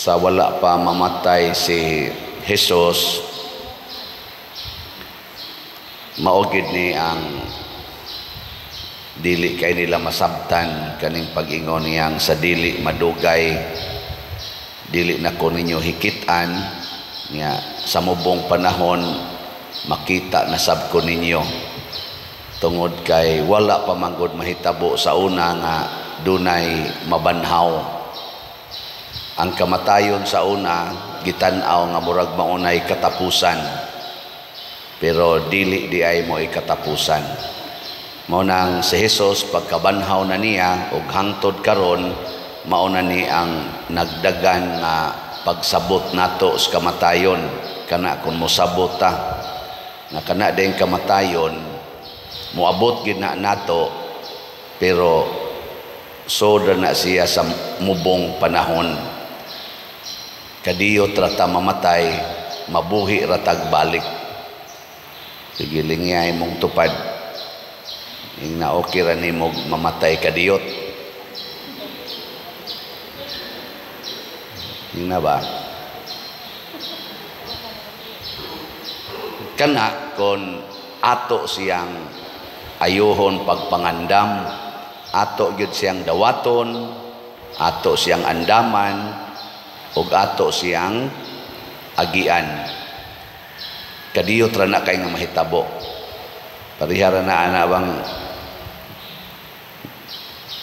Sa wala pa mamatay si Jesus, mao gid ni ang dili kay nila masabtan kaning pag-ingon niyang sa dili madugay dili na ko ninyo hikit-an niya, sa mubong panahon makita na sab ko ninyo, tungod kay wala pa manggod mahitabo sa una nga dunay mabanhaw. Ang kamatayon sa una gitan-aw nga murag maunay katapusan, pero dili di ay mo katapusan. Mao nang si Jesus, pagkabanhaw na niya ug hangtod karon, mao na ni ang nagdagan nga pagsabot nato sa kamatayon, kana kung mosabot ta nga kana din kamatayon moabot gid na nato, pero soda na siya sa mubong panahon. Kadiyot ra ta mamatay, mabuhi ra tag balik. Sige, lingyay mong tupad. Ing na okay ra nimo mamatay kadiyot. Ing na ba? Kana kon ato siyang ayuhon pagpangandam, ato gyud siyang dawaton, ato siyang andaman, ug ato siyang agian. Kadiyot ra na kay nga mahitabo. Parehara na ana bang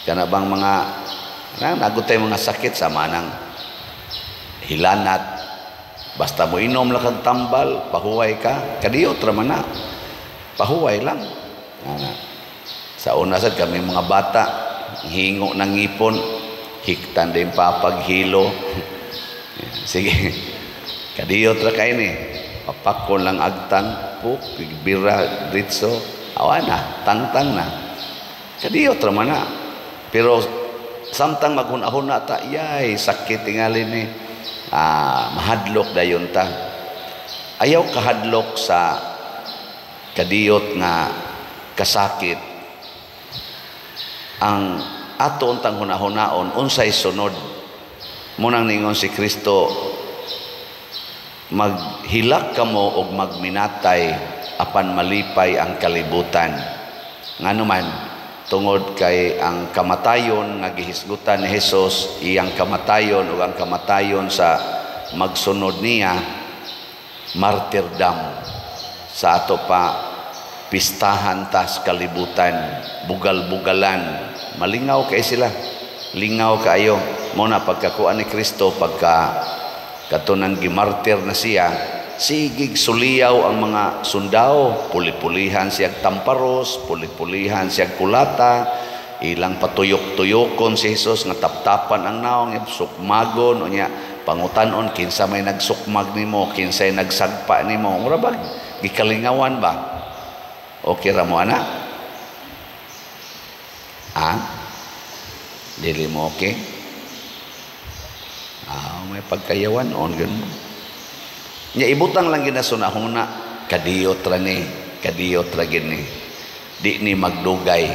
kana bang mga na nagutay mga sakit sa manang hilanat, basta mo inom lang kag tambal, pahuway ka, kadiyot ra man na, pahuway lang. Ana. Sa una sad kami mga bata, hingo ng ngipon, hiktan din papaghilo. Sige, kadiyot ra kay ni. Papakon lang agtang, puk, bira, ritso, awa na, tangtang na. Kadiyot ra man na. Pero samtang maghuna-huna ta, yay, sakit tingali ni. Mahadlok dayon ta. Ayaw kahadlok sa kadiyot nga kasakit. Ang ato untang hunahunaon, unsay sunod. Munang ningon si Kristo, maghilak kamo og magminatay apan malipay ang kalibutan. Ngano man, tungod kay ang kamatayon nga gihisgutan ni Hesus, iyang kamatayon ug ang kamatayon sa magsunod niya, martyrdom. Sa ato pa pistahan tas kalibutan, bugal-bugalan, malingaw kay sila, lingaw kaayo. Mo na pagkakuan ni Kristo, pagka katunang gimartir na siya, sigig suliyaw ang mga sundao, puli-pulihan siyag tamparos, puli-pulihan siyag kulata, ilang patuyok-tuyokon si Jesus nga taptapan ang naong, sukmagon, unya pangutanon kinsa may nagsukmag nimo, kinsay nagsagpa nimo, mura ba gikalingawan ba? Okay ra mo ana? Ah? Dili mo okay? Ah, may pagkayawan on ganun. Nya ibutang lang ginasunahuna, kadiyot ra ni, kadiyot ra gini. Di ni magdugay.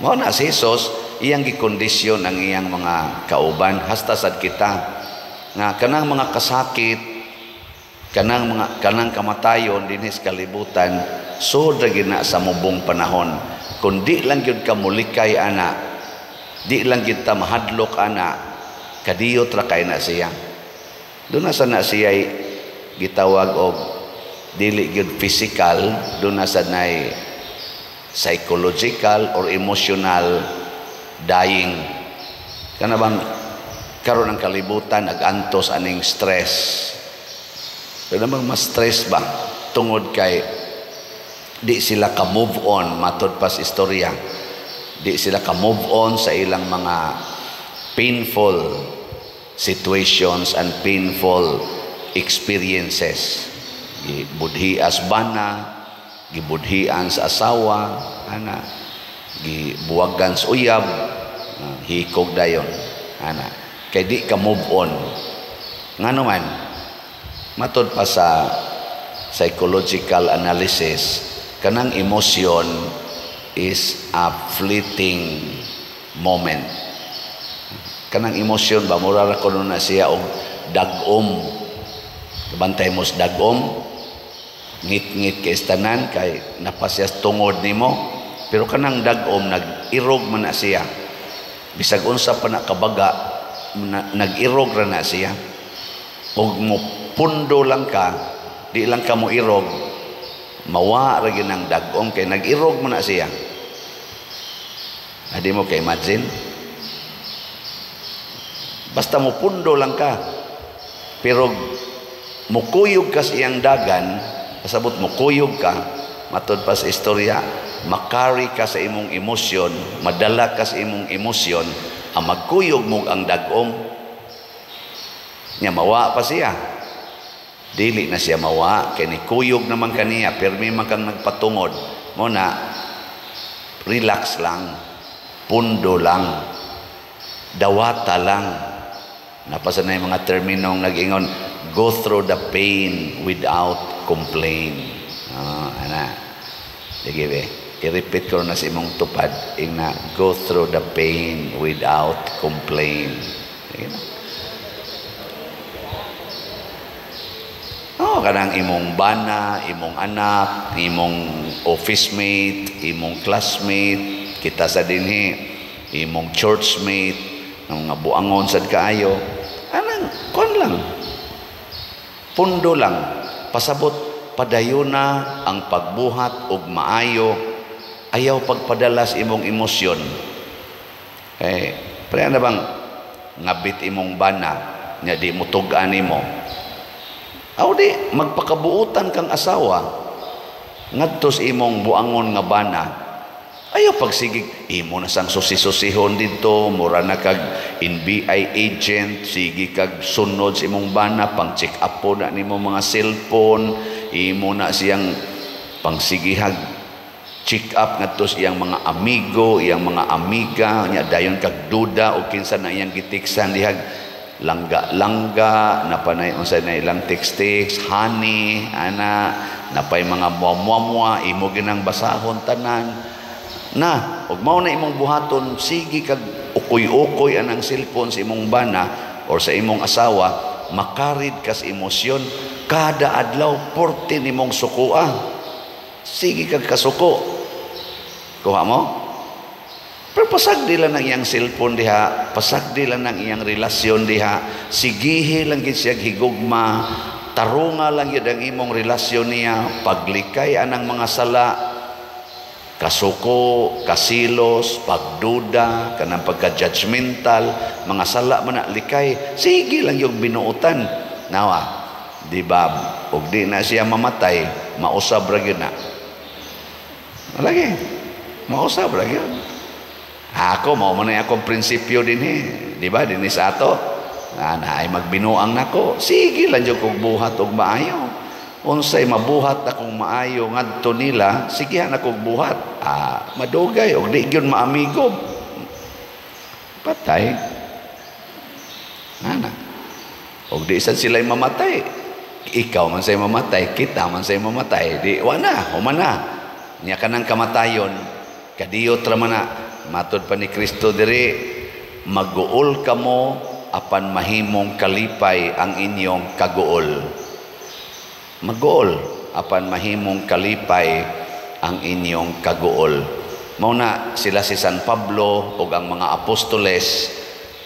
Mao na si Jesus, iyang gikondisyon ang iyang mga kauban hasta sad kita nga kanang mga kasakit, kanang mga kanang kamatayon dinhi sa kalibutan, sud ra gina sa mubong panahon. Kun di lang gyud ka mulikay ana, di lang gyud ta mahadlok ana, kadiyot ra kay na siya. Doon na sa na siya gitawag og dili gyud physical, doon na sa nay psychological or emotional dying. Kana bang karon ang kalibutan nagantos aning stress. Pero namang mas stress ba tungod kay di sila ka move on, matod pa sa istorya. Di sila ka move on sa ilang mga painful situations and painful experiences. Gibudhias bana, gibudhian sa asawa, ana, gibuwagan sa uyab, hikog dayon, ana. Kay di ka move on. Ngano man, matod pa sa psychological analysis, kanang emotion is a fleeting moment. Kanang emosyon ba, mura ra kuno na siya og dag-om. Bantay mo sa dag-om, ngit-ngit kay tanan kay napasya tungod nimo, pero kanang dag-om nag-irog man na siya. Bisag unsa pa na kabaga, nag-irog ra na siya. Og mo pundo lang ka, di lang ka mo irog, mawa ra gyud ang dag-om kay nag-irog man na siya. Adi mo kay imagine? Basta mo pundo lang ka, pero mukuyog ka sa iyang dagan, pasabot mukuyog ka, matod pa sa istorya, makari ka sa imong emosyon, madala ka sa imong emosyon, ang magkuyog mo ang dag-om, nya mawa pa siya. Dili na siya mawa, kay nikuyog naman kaniya, pirmi man kang nagpatungod. Mo na, relax lang, pundo lang, dawata lang. Napasa na yung mga terminong nag-ingon, go through the pain without complain. Ana. Sige be, i-repeat ko na sa imong tupad, ingna, go through the pain without complain. Sige na. Oh, kanang imong bana, imong anak, imong office mate, imong classmate, kita sa dinhi, imong churchmate, ng mga buangon sad kaayo, anang kon lang, pundo lang, pasabot padayuna ang pagbuhat og maayo, ayaw pagpadalas imong emosyon. Eh, pareha na bang ngabit imong bana, nya di mo tug-an nimo. Aw di magpakabuutan kang asawa ngadto sa imong buangon nga bana. Ayaw pagsigig, imo na sang susi-susihon didto, mura na kag NBI agent, sige kag sunod sa imong bana, pang check up po na nimo mga cellphone, imo na siyang pangsigihag check up ngadto sa iyang mga amigo, iyang mga amiga, nya dayon kag duda og kinsa na iyang gitiksan dihag langga-langga, napanay unsa na ilang text-text, honey, ana, napay mga muwa-muwa, imo ginang basahon tanan. Na, ug mao na imong buhaton, sige kag ukoy-ukoy anang cellphone sa imong bana or sa imong asawa, makarid ka sa emosyon kada adlaw porte nimong sukoa. Sige kag kasuko. Kuha mo? Pero pasagdi lang ang iyang cellphone diha, pasagdi lang ang iyang relasyon diha, sigihi lang gid siya higugma, tarunga lang gyud ang imong relasyon niya, paglikay anang mga sala, kasuko, kasilos, pagduda, kanang pagka-judgmental, mga sala man na likay, sige lang yung binuotan. Nawa, di ba, ug di na siya mamatay, mausab ra gyud na. Lagi, mausab ra gyud. Ako, mao man akong prinsipyo dinhi, di ba, dinhi sa ato. Na ay magbinuang nako, sige lang jud kog buhat og maayo. Unsay mabuhat akong maayo ngadto nila, sige na kog buhat. Madugay og di gyud maamigo. Patay. Ana. Og di sad sila mamatay. Ikaw man say mamatay, kita man say mamatay. Di wa na, human na. Nya kanang kamatayon, kadiyot ra man na. Matod pa ni Kristo diri, maguol kamo apan mahimong kalipay ang inyong kaguol. Maguol apan mahimong kalipay ang inyong kaguol. Mao na sila si San Pablo ug ang mga apostoles,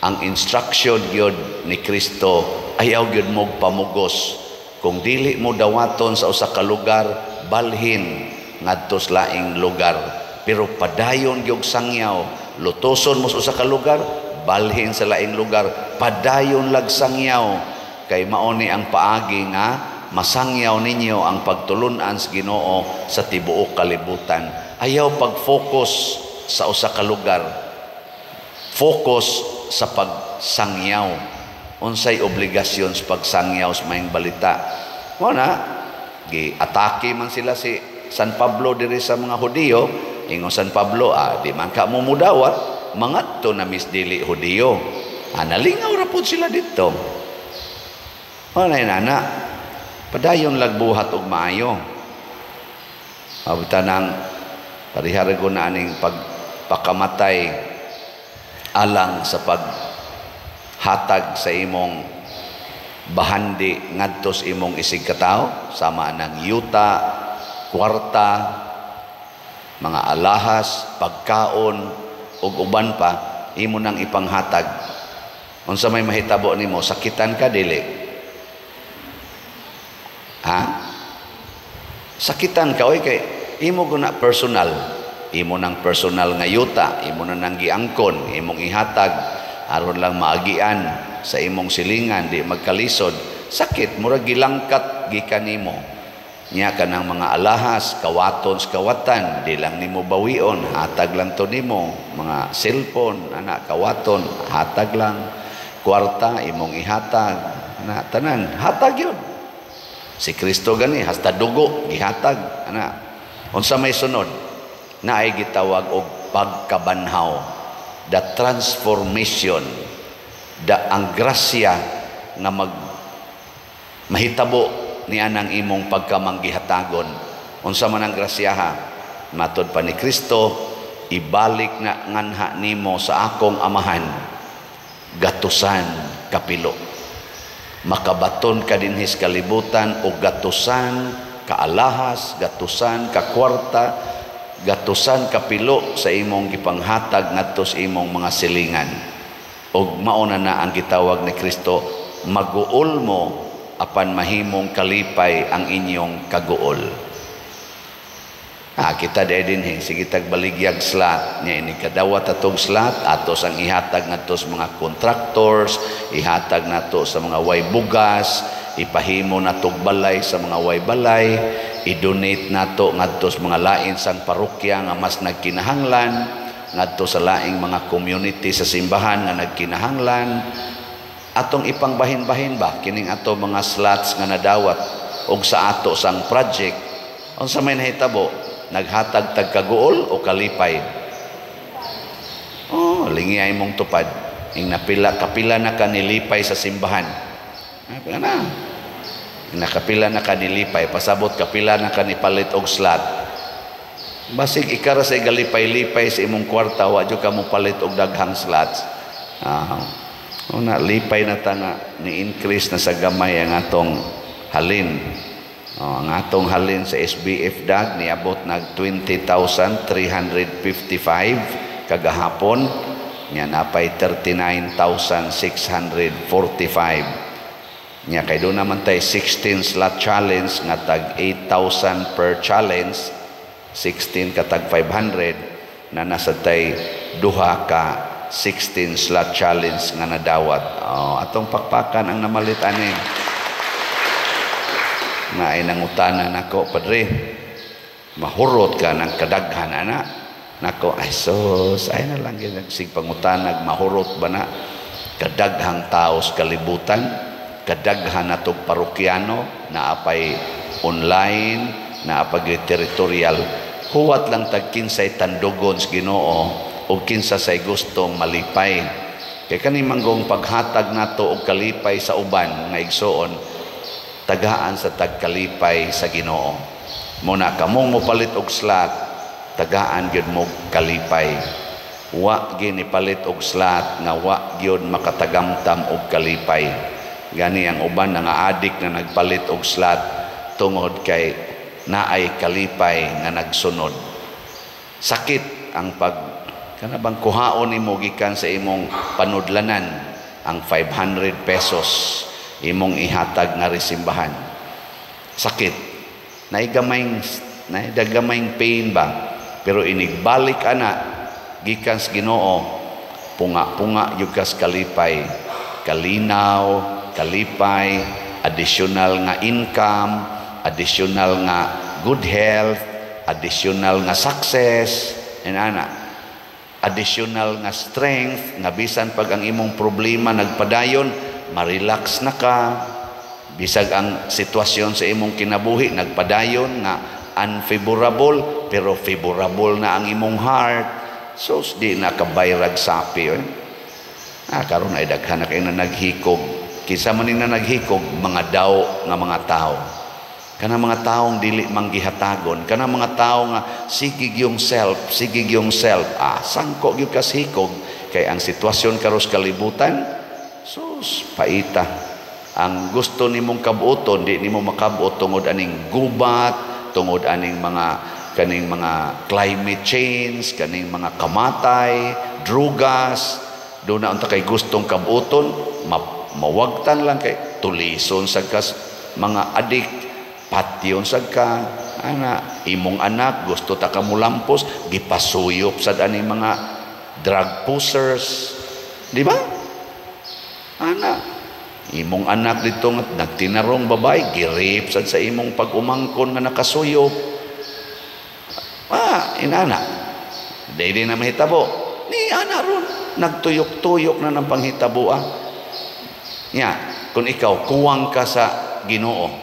ang instruction gyud ni Kristo, ayaw gyud mo pamugos. Kung dili mo dawaton sa usa ka lugar, balhin ngadto sa laing lugar. Pero padayon gyud sangyaw, lutoson mo sa usa ka lugar, balhin sa laing lugar, padayon lag sangyaw, kay mao ni ang paagi nga masangyaw ninyo ang pagtulun-an sa Ginoo sa tibuok kalibutan. Ayaw pag-focus sa usa ka lugar, focus sa pagsangyaw. Unsay obligasyon sa pagsangyaw sa maayong balita? Mao na gi-atake man sila si San Pablo diri sa mga Hudiyo. Ingon San Pablo, di man ka mo mudawat, mangadto na mis dili Hudiyo. Nalingaw ra pud sila didto. Mao na inana, padayon lagbuhat og maayo. Abutan ang parihara ko na aning pagpakamatay alang sa Hatag sa imong bahandi ngadto sa imong isig katawo, sama ng yuta, kwarta, mga alahas, pagkaon ug uban pa, imo nang ipanghatag. Unsa may mahitabo nimo? Sakitan ka, dili? Ha? Sakitan ka, oy, kay imo guna personal. Imo nang personal nga yuta, imo na nang giangkon, imong ihatag aron lang maagian sa imong silingan, di magkalisod. Sakit, murag gilangkat gikan nimo. Nya kanang mga alahas, kawaton sa kawatan, di lang nimo bawion, hatag lang to nimo. Mga cellphone, ana, kawaton, hatag lang. Kwarta, imong ihatag, ana, tanan, hatag yun. Si Kristo gani, hasta dugo, gihatag, ana. Unsa may sunod? Naay gitawag og pagkabanhaw, the transformation, the ang grasya nga mag mahitabo ni anang imong pagkamanggihatagon. Unsa man ang grasyaha? Matod pa ni Kristo, ibalik na nganha nimo sa akong Amahan gatusan kapilo. Makabaton ka dinhis kalibutan og gatusan ka alahas, gatusan ka kwarta, gatusan kapilo sa imong gipanghatag ngadto sa imong mga silingan. Og mao na na ang gitawag ni Kristo, maguol mo apan mahimong kalipay ang inyong kaguol. Ah, kita di dinhi, sige tag baligyag slot nya, ini kadawat atong slot, atos ang ihatag ngadto sa mga contractors, ihatag nato sa mga way bugas, ipahimo natog balay sa mga way balay, i-donate nato ngadto sa mga lain sang parokya nga mas nagkinahanglan, ngadto sa laing mga community sa simbahan nga nagkinahanglan. Atong ipangbahin-bahin ba kining ato mga slots nga nadawat og sa ato sang project. Unsa may nahitabo? Naghatag tag kaguol o kalipay? Oh, lingi ay mong tupad. Ing napila kapila na ka nilipay sa simbahan. Ay, pila na. Ing nakapila na ka nilipay, pasabot kapila na ka nipalit og slot. Basig ikara sa galipay-lipay sa imong kwarta, wa jud ka mo palit og daghang slots. Ah, una, lipay na ta nga ni-increase na sa gamay ang atong halin. Oh, ang atong halin sa SBF DAG niabot nag 20,355 kagahapon, nya napay 39,645. Nya kay doon naman tay 16 slot challenge nga tag 8,000 per challenge, 16 katag 500 na nasa tay duha ka 16 slot challenge nga nadawat. Oh, atong pakpakan ang namalit ani. Na ay nangutana nako, "Padre, mahurot ka ng kadaghan ana?" Nako, ay sus, ay na lang yun, sig pangutanag, mahurot ba na? Kadaghang tao sa kalibutan, kadaghan na tog parokyano, naapay online, naapay territorial. Huwat lang tag kinsay tandugon sa Ginoo o kinsa say gustong malipay. Kay kani manggong paghatag nato og kalipay sa uban nga igsuon, tagaan sa tagkalipay sa Ginoo. Muna kamong mopalit og slot, tagaan gyud mo kalipay. Wa gyud palit og slot nga wa gyud makatagamtam og kalipay. Gani ang uban nga adik na nagpalit og slot tungod kay naay kalipay nga nagsunod. Sakit ang pag kana bang kuhaon nimo gikan sa imong panudlanan ang 500 pesos imong ihatag nga simbahan. Sakit. Naigamaing pain ba? Pero inigbalik ana gikan sa Ginoo, punga-punga gyud kas kalipay, kalinaw, kalipay, additional nga income, additional nga good health, additional nga success, and ana, additional nga strength nga bisan pag ang imong problema nagpadayon, ma-relax na ka. Bisag ang sitwasyon sa imong kinabuhi nagpadayon nga unfavorable, pero favorable na ang imong heart. So di na kabayrag sapi, eh. Ah, karon ay daghan na kayo na naghikog. Kinsa man na naghikog? Mga daw nga mga tao, kana mga taong dili manggihatagon, kana mga tao nga sige yung self, sige yung self. Ah, sangko gyud kas hikog kay ang sitwasyon karos kalibutan. Sus, paita. Ang gusto nimong kabuoton, di nimo makabuot tungod aning gubat, tungod aning mga kaning mga climate change, kaning mga kamatay, drugas. Doon na unta kay gustong kabuoton, mawagtan lang kay tulison sa kas mga adik, patyon sad ka ana, imong anak gusto ta ka mulampos, gipasuyop sad aning mga drug pushers, di ba? Ana, imong anak dito nga nagtinarong babae, gi-rape sad sa imong pag-umangkon nga nakasuyop. Ah, inana. Dili na mahitabo. Ni ana ron, nagtuyok-tuyok na ng panghitabo ah. Nya, kung ikaw kuwang ka sa Ginoo,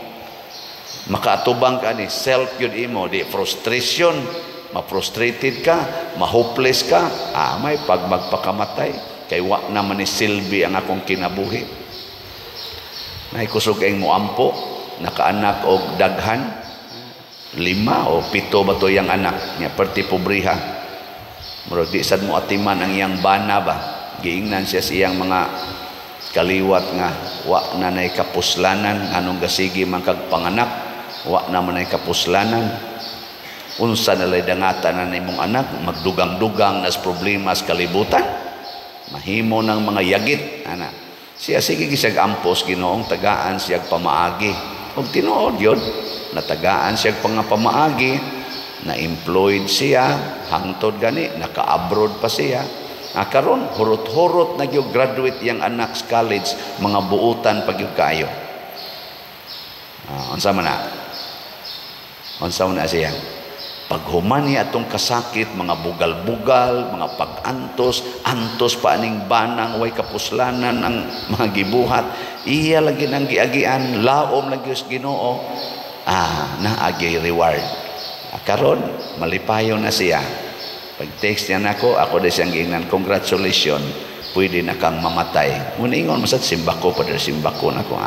makaatubang ka ni self yun imo, di frustration, ma-frustrated ka, ma-hopeless ka, may pag magpakamatay, kay wa naman ni silbi ang akong kinabuhi. Nay kusog kayong muampo, nakaanak og daghan, 5 o 7 ba to yang anak niya, perti pobriha. Murag di sad mo atiman ang iyang bana ba, giingnan siya sa iyang mga kaliwat nga wa na nay kapuslanan, anong gasigi man kag panganak, wa na man nay kapuslanan. Unsa na lay dangatan na nimong anak, magdugang-dugang nas problema sa kalibutan, mahimo ng mga yagit ana. Siya sige gisag ampos Ginoong tagaan siyag pamaagi. Og tinuod yun, natagaan siyag pamaagi, na-employed siya, hangtod gani, naka-abroad pa siya. Karon hurot-hurot na gyud graduate yang anak sa college, mga buutan pag gyud kaayo. Unsa man na? Unsa man na siya? Paghuman niya atong kasakit, mga bugal-bugal, mga pag-antos, antos pa aning banang, way kapuslanan ang mga gibuhat, iya lagi nang giagian, laom lagi sa Ginoo, naagay reward. Karon malipayon na siya. Pag text niya nako, ako di siyang giingnan, congratulations, pwede na kang mamatay. Muna ingon, masad simbako, padre simbako na ko,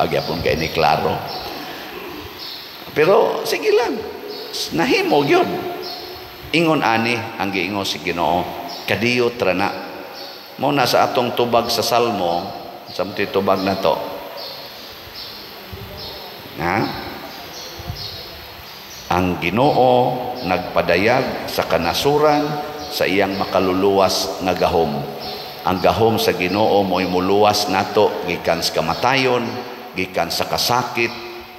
agyapon kay ni klaro. Pero sige lang, nahimo gyud. Ingon ani ang giingon si Ginoo, kadiyot ra na. Mo na sa atong tubag sa Salmo, sa tubag na to. Ha? Ang Ginoo nagpadayag sa kanasuran sa iyang makaluluwas nga gahom. Ang gahom sa Ginoo mo'y muluwas nato gikan sa kamatayon, gikan sa kasakit,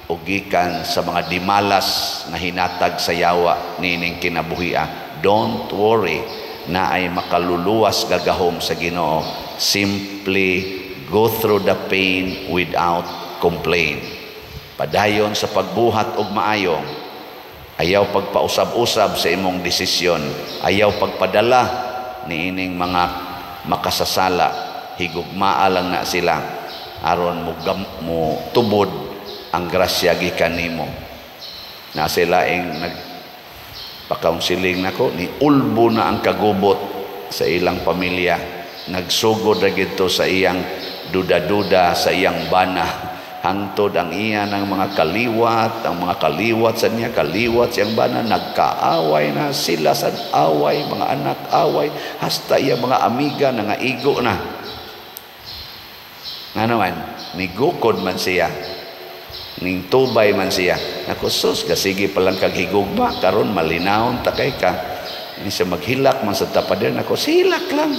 o gikan sa mga dimalas na hinatag sa yawa nining kinabuhia. Don't worry, na ay makaluluwas gagahom sa Ginoo. Simply go through the pain without complaint. Padayon sa pagbuhat og maayo. Ayaw pagpausab-usab sa imong desisyon. Ayaw pagpadala niining mga makasasala. Higugmaa lang na sila aron mo tubod ang grasya gikan nimo. Na sila ing nagpakaunsiling nako ni ulbo na ang kagubot sa ilang pamilya. Nagsugod ra gidto sa iyang duda-duda sa iyang bana. Hangtod ang iya ng mga kaliwat sa niya, kaliwat siyang bana, nagkaaway na sila sa away, mga anak away, hasta iya mga amiga na nga igo na. Nga naman, nigukod man siya, ning tubay man siya. Naku, sus, kasige palang kaghigugma, karon malinawon takay ka. Ini siya maghilak man sa tapader, naku, silak lang.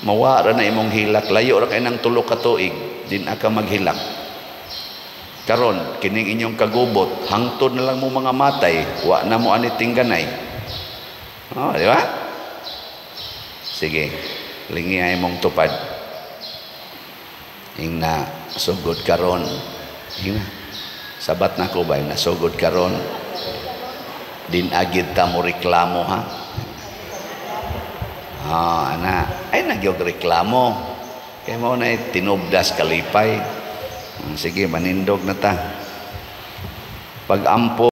Mawara na imong hilak, layo ra kay nang tulo ka tuig, din aka maghilak. Karon kining inyong kagubot, hangtod na lang mo mga matay, wa na mo ani tingganay. Oh, di ba? Sige, lingi ay mong tupad. Ing na sugod karon. Ing na. Sabat na ko ba, ing na sugod karon. Din agid ta mo reklamo ha. Ah, ana, ay nagyog reklamo. Kay mao na tinubdas kalipay. Sige, manindog na ta. Pag-ampo